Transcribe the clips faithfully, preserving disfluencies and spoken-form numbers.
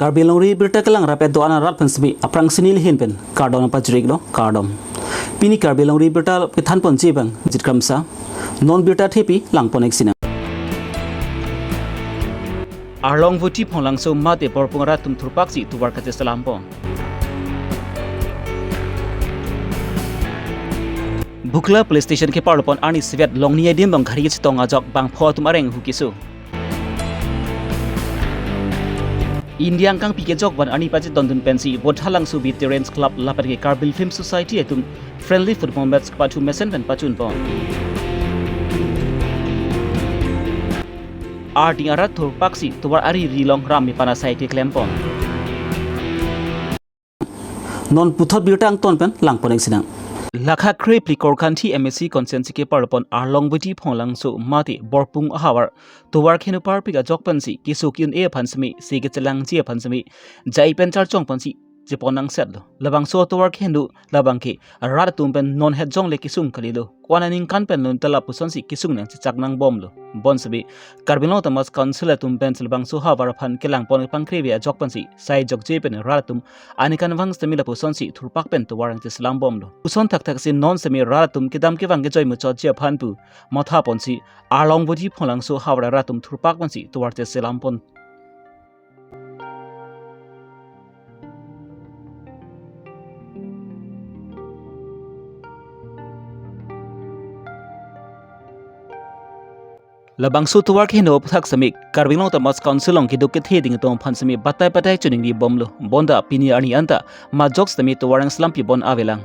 Karbi Longri Birta kelang rapet do-an arat pen semi aphrang sini lihin pen kardom pajiriklo, kardom. Pini Karbi Longri Birta kethan ponji abang Jit Kramsa. Non birta thepi lang pon-ik sinang. Arlong Voti Phonglangso mate Borpung arat atum thurpaksi tovar kacheselam pon. Bukla Police Station keparlo pon arni sivet longni adim bang gari chetong ajok bangpho atum areng hu keso. India angkangpi kejok van arni pachetondun pensi Bothalangso Veterans Club lapen ke Karbi Film Society atum friendly football match kepathu mesen pen pachun pon. Arting arat thurpaksi tovar ari rilong ram mi pana sai keklem pon. Non puthot birta angton pen lang pon-ik sinang. Lakha krepli Korkanthi M A C constituency keparlo pon Arlong Voti Phonglangso mate Borpung ahavar tovar kheno parpik ajok pensi keso ki-un-e aphan semi, si kechelangji aphan semi jai pen charchong pensi chepon nangsetlo. Labangso tovar kheno labang ke rat atum pen non het jongle kesung kalilo. Ko-an aningkan pen lun ta lapusonsi kesung nangchechak nangbomlo. Bonsebe Karbi Anglong Autonomous Council atum pen labangso havar aphan kelang pon pangkrevi ajok pensi sai jokje pen rat atum aningkanvang sitame lapusonsi thurpak pen tovar nangcheselam bomlo. Puson thakthaksi non semi rat atum kedam kevang kejoi muchotji aphan pu matha ponsi Arlong Voti Phonglangso havar arat atum thurpak pensi tovar cheselam pon. Labangso tovar kheno aphuthak semi Karbi Anglong Autonomous Council along keduk kethe ding atum aphan semi batai batai choningri bomlo. Bonta pini arni anta majok sitame tovar nangselampi pon avelang.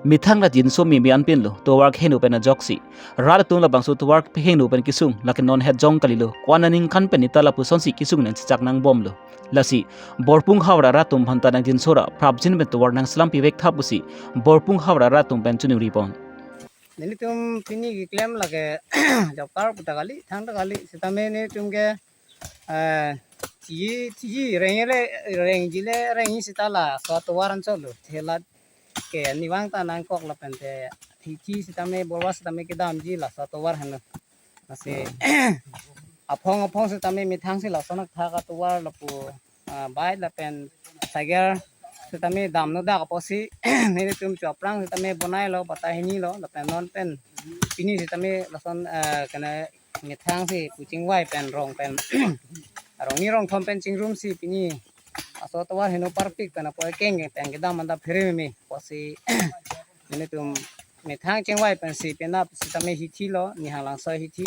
Methang rat jinso mimi anpinlo tovar kheno pen ajoksi rat atum labangso tovar kheno pen kesung, lake non het jong kalilo. Ko-an aningkan pen ne ta lapusonsi kesung nangchechak nangbomlo. Lasi Borpung havar arat atum aphan ta nangjinso ra prapjin pen tovar nangselampi vek tha pusi Borpung havar arat atum pen choningri pon. Nelitum pini keklem lake job card puta kali, thangta kali, sitame nelitum ke, eh, tiji, tiji rengji le, rengji le rengji seta laso tovar anchotlo. Thela ke nivang ta nangkok lapen te hithi sitame borwa sitame kedamji laso tovar henlo. Lasi aphong aphong sitame methang si laso nangthak atovar lapu, ah, bike lapen cycle sitame damno dak apotsi nelitum cho aphrang sitame bonailo, batai hini lo, lapen non pen pini sitame lason, ah, kena methang si pu chingvai pen rong pen rongni rongthom pen chingrumsi pini laso tovar heno parpik pen apo keng pen kedam anta phere meme apotsi nelitum methang chingvai pensi penap sitame hithi lo, Nihanglangso hithi.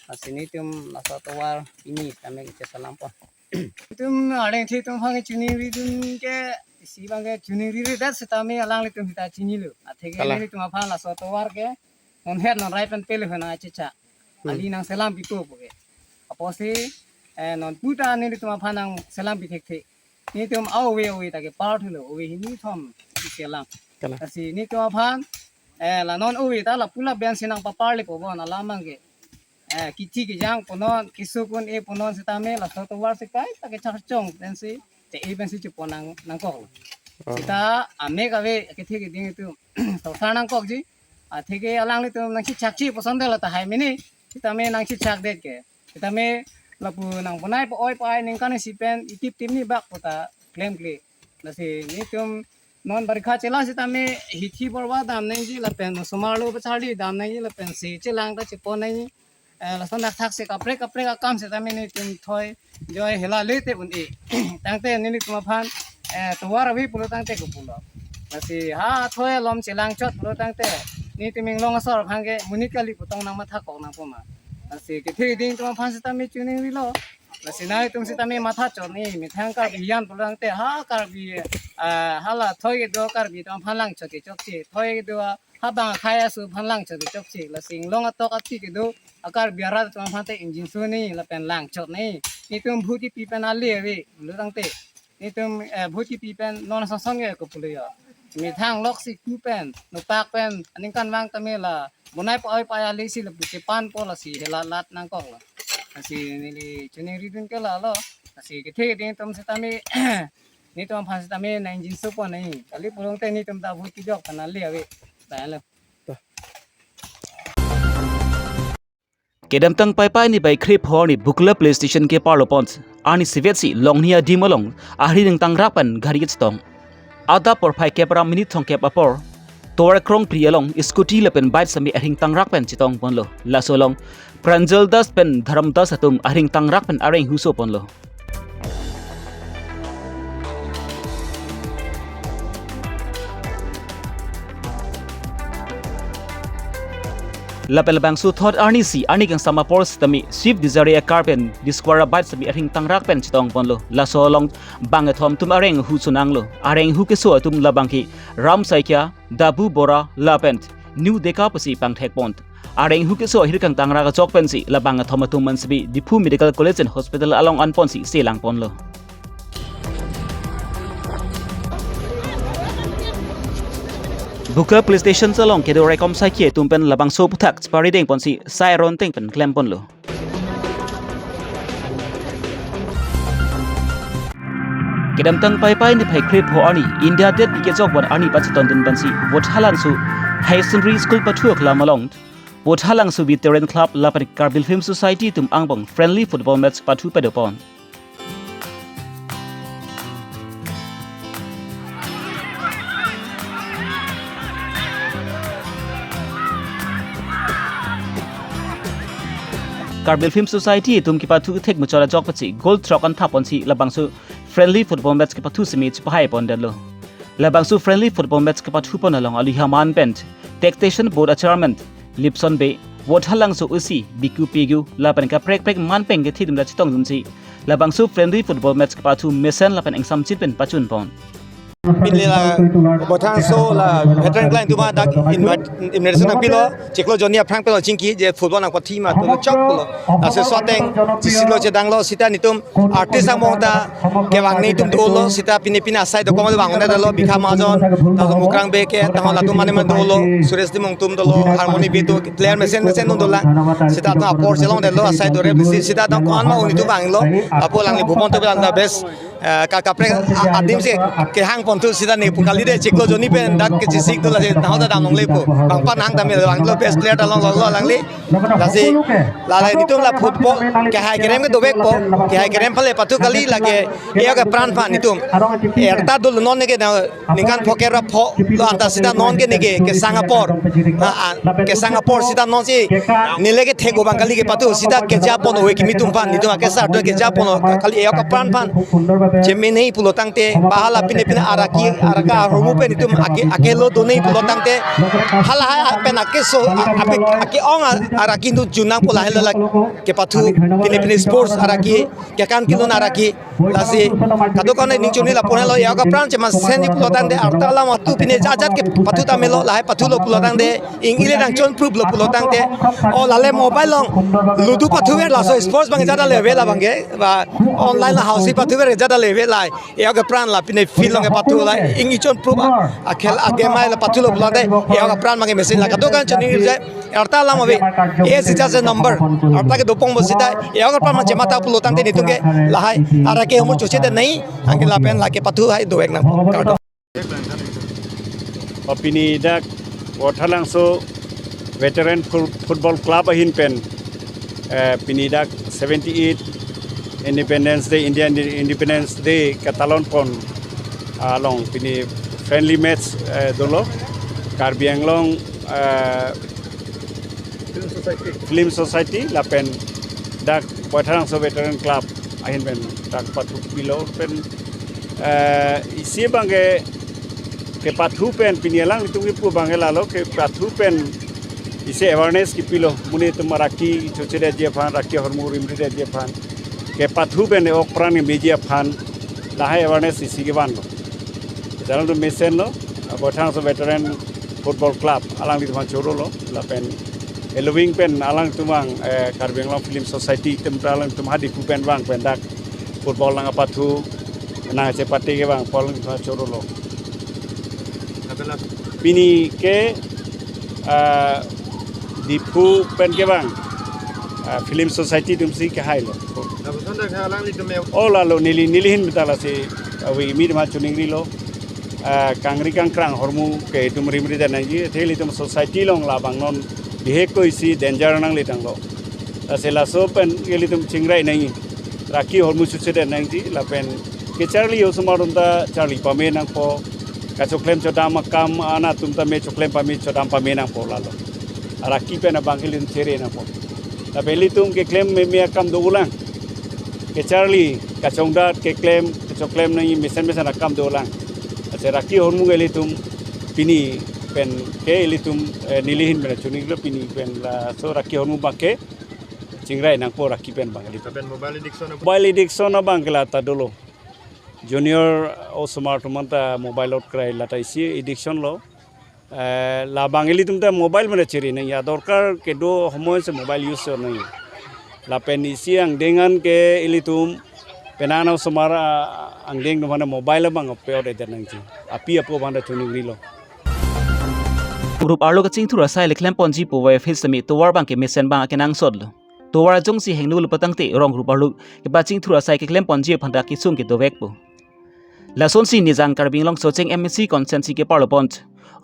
Lasi nelitum laso tovar pini sitame cheselam pon. Nelitum arleng thi atum aphan ke choningridun ke isi abang ke choningri ri dat sitame alanglitum seta chinilo. Atheke kalang. Nelitum aphan laso tovar ke non het non rai pen pele hena achicha. Hmm. Ali nangselampi po pu ke. Apotsi, eh, non puta nelitum aphan nangselampi thekthe. Nelitum a-ove ove ta kepar thulo, ove hini thom isi alam. Kalang. Lasi nelitum aphan, eh, la non ove ta lapu lapen si nangpaparle po bon alam abang ke. Eh, kithi kejang ponon, kesung un-e ponon sitame laso tovar si kaita kecharchong pensi che-e pensi chepon nang, nangkoklo. Oh. Seta amek ave kethe keding atum torsar nangkokji. Atheke alanglitum nangchechakji puson dela tahai mene. Sitame nangchechakdet ke. Sitame lapu nang bonai pa-oi pa-ai ningkan isi pen itip tim ni bak puta klemkle. Lasi nelitum non barikha chela sitame hithi borwa dam nangji lapen osomar lo pacharli dam nangji lapen se chelang ta chepon nangji. Eh, lason dak thak se kaprek kaprek akam sitame nelitum thoi joi hela lete un-e. Tangte nelitum aphan, eh, tovar ave pulo tangte kopulo. Lasi ha thoi alom chelang chot pulo tangte nelitum inglong asor aphan ke monit kali pu tong nangmatha kok nangpo ma. Lasi kethe keding atum aphan sitame choningrilo. Lasi nelitum sitame matha chot ni, methang Karbi hiyan pulo tangte ha Karbi, ah, hala thoi kedo Karbi atum aphan lang chot ke chokche. Thoi kedo, ah, habang akhai aso aphan lang chot ke chokche. Lasi inglong atok ati kedo a-Karbi arat atum aphan te ingjinso ni lapen lang chot ni. Nelitum vote kepi pen ale ave pulo tangte. Nelitum, eh, vote kepi pen non song song ke kopulo yo. Methang lok si ku pen, nopak pen, aningkanvang tame la bonai pa-oi pa-ai ale si lapu chepan po lasi hela lat nangkoklo. Lasi neli choningridun ke lalo. Lasi kethe keding atum sitame nelitum aphan sitame nangjinso pon nai. Kali pulo tangte nelitum ta vote kejok pen ale ave. Talo. Kedamtang Paipai ni bai khrip hor ni Bukla Police Station keparlo pon arnisi vetsi Longnia adim along ahri ning tangrak pen gari kechetong. Adap porphai kep ra minute thomkep apor tovar krongpri along scooty lapen bike sitame ahri ning tangrak pen chetong ponlo. Laso along Pranjal Das pen Dharam Das atum ahri ning tangrak pen areng huso ponlo. Lapen labangso thot arnisi arni kangsam apor sitame Swift Dzire a car pen Discovery bike sitame ahri ning tangrak pen chetong ponlo. Laso along bang kethom atum areng hu sunanglo. Areng hu keso atum labang ke Ram Saikia, Dabu Bora lapen New Deka pusi pangthek pon. Areng hu keso ahir kangtangrak ajok pensi labang kethom atum mansebi Diphu Medical College and Hospital along an ponsi selang ponlo. Bokajan Police Station along kedo raikom saikhi atum pen labangso aphuthak chepari deng ponsi sai aron teng pen klem ponlo. Kedamtang Paipai niphai krepho arni India det pi kejok van arni pachetondun pensi Vothatlangso Higher Secondary School pathu aklam along Vothatlangso Veteran Club lapen Karbi Film Society atum angbong friendly football match pathu padopon. Karbi Film Society atum kepathu thek muchot ajok pensi goal throk an thap ponsi labangso friendly football match kepathu semi chepahai pondetlo. Labangso friendly football match kepathu pon along alu haman pen Taxation Board a Chairman Lipson Bey, Vothatlangso O C Biku Pegu lapen kaprek prek man pen kethe atum ta chetongdunsi labangso friendly football match kepathu mesen lapen ingsamjin pen pachun pon. Pini la Vothatlangso la Veteran Club atum dak invite, invitation nangpilo, chiklo jonni aphrang pilo chingki je football nangpathi ma to chok pulo. Laso soteng chisilo chedanglo sita netum artist angbong ta kevang netum dolo sita pine pine asai dokok vang ne dolo Bikha Mahajon, ta Mukrang Bey ke, ta latum mane mane dolo, Suresh Timung atum dolo, Harmony Bey atum, player mesen mesen atum dolang. Sita atum apor chelongdetlo asai dore bisi sita atum ko-an ma un netum vanglo. Apot alangli Bhupan Tokbi alangli best, eh, ka kaprek a-, adim si kehang ponthu sita ne pu kali de chiklo jonni pen dak kechisik dola si tahu ta dam longle pu. Bang pan hang ta me vanglo best player ta longlo alangli. Lasi la la netum la football kehai kerem ke dovekpo, kehai kerem pale pathu kali lake e-ok apran aphan netum. Erta dul non ne ke na ningkan pho kep ra pho lo anta sita non ke ne ke kesang apor. Ha, a, kesang apor sita non si nele kethek abang kali kepathu sita keja pon ove kimi atum aphan netum akesar atum keja pon kali e-ok apran aphan. Chemene pulo tangte bahala pine pine araki araka ahormu pen netum ake akelo done pulo tangte hala hai pen akeso a-, ape ake-ong a-, araki nu junang pu lahelo la kepathu pine pine sports araki kekan kilun araki lasi kadokave ning chuni lapu helo e-ok apran chemesen ji pulo tangte arta alam atu pine jat jat kepathu ta melo lahai pathulo pulo tangte ing ile nangchon proof lo pulo tangte o lale mobile along ludu pathuver laso sports abang jada leve labang ke ba online la hausi pathuver jada leve lai e-ok apran la pine field along kepathu lai ing ichon proof a, akhel a-game ai la pathulo pulo tangte e-ok apran abang ke mesen la kadokave chuni je arta alam ave. Age is just a number. Arta ke dopong bo sita e-ok apran abang chemata pulo tangte netum ke lahai arake humor choche de nai anke lapen lake pathu hai dovek nangpo. Kardom. O pini dak Vothatlangso Veteran Fu-, Football Club ahin pen, eh, pini dak seventy-eight Independence Day, Indian Independence Day katalon pon along pini friendly match, eh, dolo Karbi Anglong, eh, Film Society. Film Society lapen dak Vothatlangso Veteran Club ahin pen dak pathu pilo pen, eh, isi abang ke kepathu pen pini alanglitum kipu abang ke lalo kepathu pen isi awareness kipilo, monit atum araki choche detji aphan, araki ahormu rimri detji aphan, kepathu pen e-ok apran kemeji aphan lahai awareness isi kevanlo. Jalan tu mesenlo, Vothatlangso Veteran Football Club alanglitum aphan chorolo lapen eloving pen alangtum abang, eh, Karbi Anglong Film Society atum ta alangtum ha Diphu pen vang pen dak football nangpathu nangchepate kevang pu alangtum aphan chorolo. Pini ke, ah, Diphu pen kevang, ah, Film Society atum si kehailo. Lapuson dak alanglitum me- O lalo neli, neli ahin beta lasi, ah, ave kimi atum aphan choningrilo. Ah, kangri kangkrang ahormu ke itum rimri det nangji, athe ilitum society along labang non bihek ko isi danger nangletanglo. Lasi laso pen ilitum chingrai nangji. Raki ahormu susedet nangji, lapen kecharli osomar atum ta charli pame nangpo, kachoklem chodam akam an atum tame choklem pame chodam pame nangpo lalo. Raki pen abang ilitum chere nangpo. Lapen ilitum keklem meme akam dolang. Kecharli, kachongdat, keklem, kachoklem nangji mesen mesen akam dolang. Ase raki ahormu ke ilitum pini pen ke ilitum, eh, neli ahin pen choninglo, pini pen laso raki ahormu abang ke chingrai nangpo raki pen abang ilitum. Lapen mobile addiction apa? Mobile addiction abang ke lata dolo. Junior osomar atum anta mobile ot krai lata isi addiction lo. Eh, labang ilitum ta mobile mane chere nangji, adorkar kedo homoi si mobile use nangji. Lapen isi angdeng an ke ilitum penang osomar, ah, angdeng atum aphan mobile abang pe-odet nangji. Api apo aphan ta choningrilo. Rup arlo kachingthur asai le klemponji pu Y F H semi tovar abang ke mesen abang akenangsot lo. Tovar jongsi hingno lo patangte rong rup arlo kepachingthur asai keklemponji aphan ta kesung kedovekpo. Lasonsi Nijang Karbi Anglong Socheng M A C constituency keparlo pon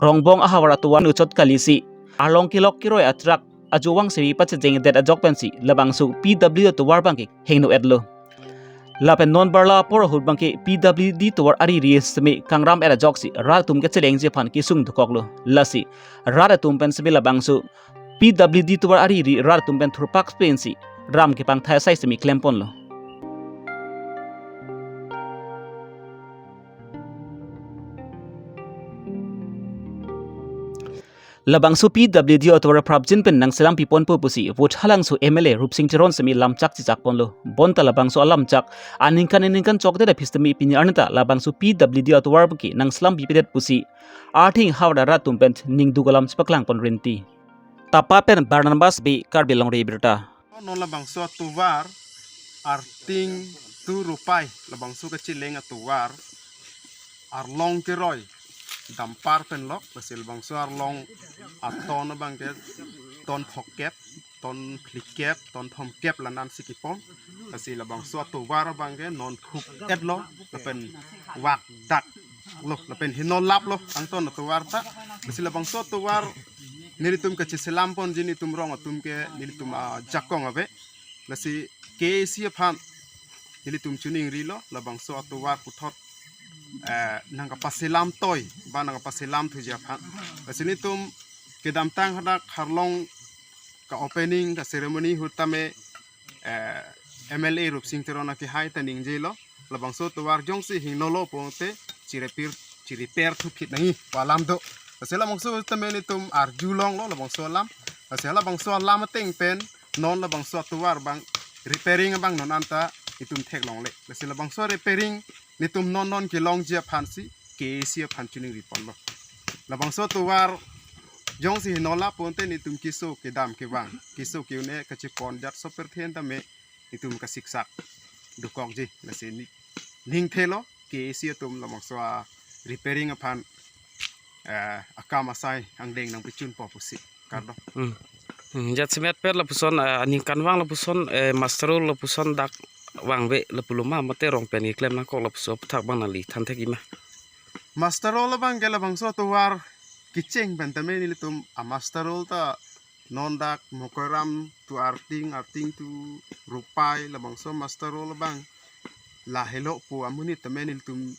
Rongbong ahavar atovar nuchot kalisi arlong kelok keroi a-truck ajovang semi pachejengdet ajok pensi labangso P W D tovar abang ke hingno-etlo. Lapen non barla apor ahut abang ke P W D tovar ariri semi kangram-et ajoksi rat atum kechelengji aphan kesung dokoklo. Lasi rat atum pen semi labangso P W D tovar ariri rat atum pen thurpak pensi ram kepangthai asai semi klemponlo. Labangso P W D atovar prapjin pen nangselam piponpo pusi Vothatlangso M L A Rupsing Teron semi lamchak chichakponlo. Bonta labangso alamchak aningkan aningkan chokdet aphi semi pini arni ta labangso P W D atovar abang ke nangselam pipedet pusi arting havar rat atum pen ningduk alam chepaklangpon rinti. Tapa pen Barnabas Bey, Karbi Longri Abirta. Non labangso atovar Arting to Rupai, labangso kacheleng atovar arlong keroi dumper pen lok, lasi labangso arlong aton abang ke ton phokep, ton phlikep, ton thomkep la-an si kepon. Lasi labangso atovar abang ke non khuk-etlo, lapen vak daklo, lapen hingno laplo angton atovar ta. Lasi labangso atovar nelitum kacheselampon ji nelitum rong atum ke nelitum ajakong ave. Lasi K A A C aphan nelitum choningrilo labangso atovar puthot, eh, nangkapaselam toi ba nangkapaselam thuji aphan. Lasi nelitum kedamtang hadak arlong ka-opening ka-ceremony ahut tame, eh, M L A Rupsing Teron akehai ta ningjelo, labangso atovar jongsi hingnolo pulote chirepair, chirepair thuphit nangji pu alam do. Lasi labangso tame nelitum arjulonglo labangso alam. Lasi labangso alam ateng pen non labangso atovar abang repairing abang non anta itum theklongle. Lasi labangso repairing nelitum non non kelongji aphansi K A A C aphan choningriponlo. Labangso atovar jongsi hingnolap pulote nelitum keso kedam kevang, keso ke-un-e kachepon jat soper then tame nelitum kasiksak dokokji. Lasi ne, ningthelo K A A C atum labangso a-repairing aphan, eh, akam asai angdeng nangpachunpo pusi. Kardom. Hmm. Hmm, jat semet pet lapuson, eh, aningkanvang lapuson, eh, muster roll lapuson dak vangve lapulo ma mate rong pen keklem nangkok lapuson aphuthak abang nangli than thekji ma? Muster roll abang ke labangso atovar kecheng pen tame nelitum a-muster roll ta non dak Mokoiram to Arting, Arting to Rupai labangso muster roll abang lahelo pu amonit tame nelitum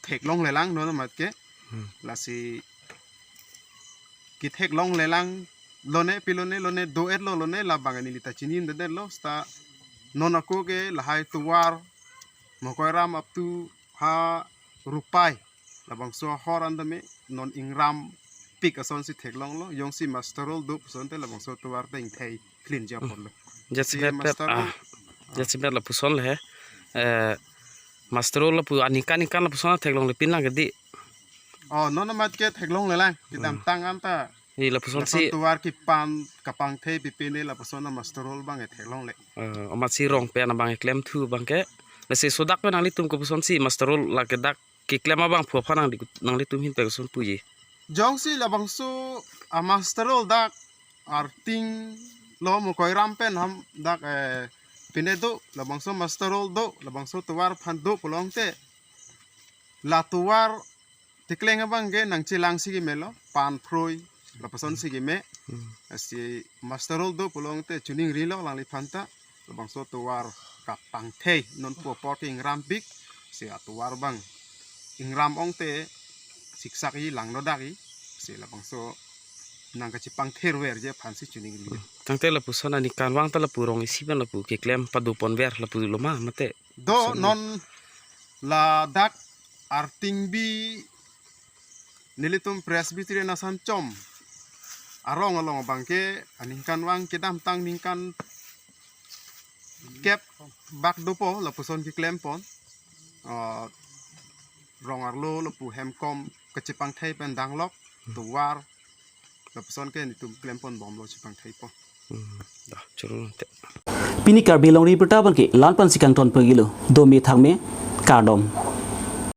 theklonglelang non amat ke. Hmm. Lasi ketheklonglelang lone pilone lone do-etlo lone labang neli ta chinidedetlo seta non ako ke lahai tovar Mokoiram up to ha Rupai labangso ahor an tame non ingrampik asonsi theklonglo, jongsi muster roll do pusonte labangso atovar ta ingthei clean ji aporlo. Jat semet pet, muster roll, ah, jat semet lapuson le he. Eh, muster roll lapu aningkan aningkan lapuson theklongle pinlang kedi. Oh, non amat ke theklonglelang. Hmm. Kedamtang anta. Ni lapusonsi lason tovar kepan kapangthei pipine lapuson a-muster roll abang theklongle. Eh, amatsi rong pen abang klemthu abang ke. Lasi sodak pen nanglitum kopusonsi muster roll lake dak keklem abang phu aphan nangli, nanglitum ahin pen koson puji? Jongsi labangso a-muster roll dak Arting lo Mokoiram pen ham dak, eh, pine do, labangso muster roll do, labangso tovar aphan do pulote la tovar tekleng abang ke nangchelangsi kemelo, pan phroi lapusonsi keme. Hmm. Lasi muster roll do pulote choningrilo alangliphan ta, labangso tovar kapangthei, non pu apor ke ingram pik, si atovar abang ingram ong te siksak i langno dak i, si labangso nangkachepangther ver ji aphan si choningri. Tangte lapuson aningkanvang ta lapu rong isi pen lapu keklem pado pon ver lapu lo ma mate? Do, lapuson non ladak Artingbi nelitum Presbyterian Asanchom arong along abang ke aningkanvang kedamtang ningkan kep bak dopo lapuson keklem pon. Ah, rong arlo lapu hemkom kachepangthei pen danglok, tovar, lapuson ke nelitum klem pon bomlo, chepangthei pon. Hmm, dah, churu te. Pini Karbi Longri Abirta abang ke la-an pen si kangton pagilo, dome thakme, kardom.